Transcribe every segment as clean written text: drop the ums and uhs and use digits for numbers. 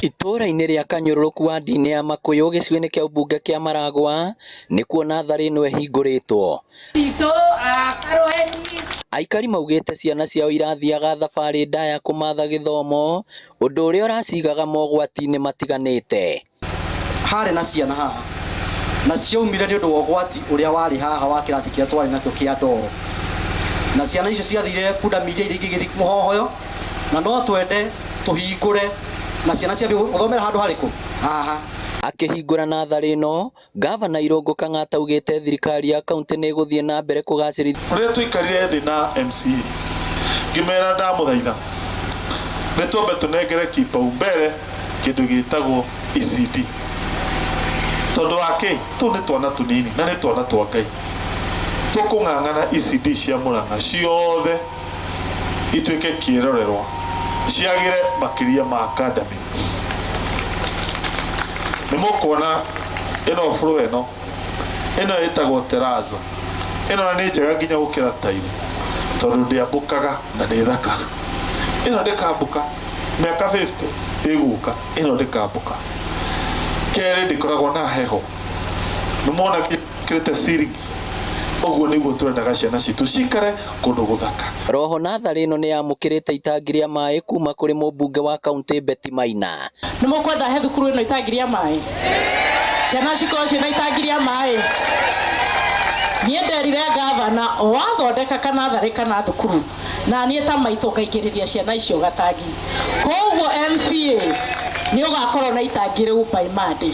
Itũũra-inĩ rĩa Kanyũrũrũku wadi-inĩ ya Makũyũ gĩcigo-inĩ kĩa ũmbunge kĩa Maragwa nĩkuo natharĩ ĩno ĩhingũrĩtwo. Aikari maugĩte ciana ciao irathiaga thabarĩ ndaya kũmatha gĩthomo ũndũ ũrĩa ũracigaga mogwati-inĩ matiganĩte. Harĩ na ciana haha na ciaumire nĩ ũndũ wa ũgwati ũrĩa warĩ haha wa kĩrathi kĩrĩa twarĩ nakĩo kĩa ndoro, na ciana icio ciathire pundamilia iria ingĩ igĩthiĩ mũhohoyo, na no twende tũhingũre na ciana ciambie gũthomera handũ harĩkũ haha. Akĩhingũra natharĩ ĩno, Ngavana Irũngũ Kang'ata augĩte thirikari ya kaunti nĩ ĩgũthiĩ na mbere kũgacĩrithia. Rĩrĩa twaikarire thĩ na MCA ngĩmera ndamũthaitha nĩ twambe tũnengere kipaumbele kĩndũ gĩtagwo ECD tondũ wa kĩ tũu nĩ twana tũnini na nĩ twana twa Ngai. Tũkũng'ang'ana ECD cia Murang'a ciothe ituĩke kĩrorerwa ciagĩre makĩria ma academy. Nĩ mũkuona ĩno floor ĩno ĩno ĩtagwo terrazzo ĩno na nĩ njega nginya gũkĩra tairo tondũ ndĩambũkaga na nĩ thaka. Ĩno ndĩkambũka mĩaka 50 ĩgũka ĩno ndĩkambũka. Kerĩ ndĩkoragwo na heho nĩ mwona kĩrĩte ceiling ũguo nĩguo twendaga ciana citũ cikare kũndũ gũthaka. Roho natharĩ ĩno nĩ yamũkĩrĩte itangi rĩa maĩ kuma kũrĩ mũmbunge wa kaunti Betty Maina. Nĩ mũkwenda he thukuru ĩno itangi rĩa maĩ? Ciana cikorwo ciĩna itangi rĩa maĩ? Niĩ nderire ngavana o wathondeka kana tharĩ kana thukuru na niĩ ta maitũ ngaingĩrĩria ciana icio gatangi. Koguo MCA nĩ ũgakorwo na itangi rĩu by Monday.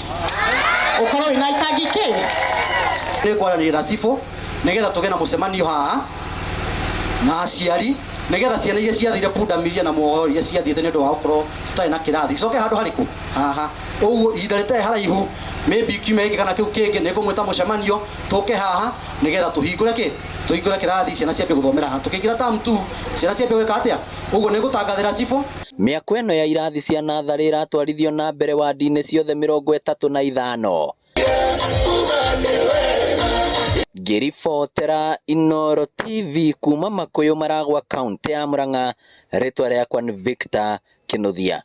Ũkorwo wĩna itangi kĩ? Nĩ ngwaranĩria na cibũ nĩgetha tũgĩe na mũcemanio haha na aciari nĩgetha ciana iria ciathire pundamilia na muoyo iria ciathiĩte nĩ ũndũ wa gũkorwo tũtarĩ na kĩrathi icoke handũ harĩkũ haha. Ũguo ihinda rĩtarĩ haraihu maybe kiumia gĩkĩ kana kĩu kĩngĩ nĩ ngũmwĩta mũcemanio tũke haha nĩgetha tũhingũre kĩ tũhingũre kĩrathi ciana ciambie gũthomera haha. Tũkĩingĩra term 2 ciana ciambie gwĩka atĩa? Ũguo nĩ ngũtangathĩra cibũ. Mĩako ĩno ya irathi cia natharĩ ĩratwarithio na mbere wadi-inĩ ciothe 35. Ngĩribotera Inooro TV kuma Makũyũ Maragwa kaunti ya Murang'a, rĩtwa rĩakwa nĩ Victor Kinuthia.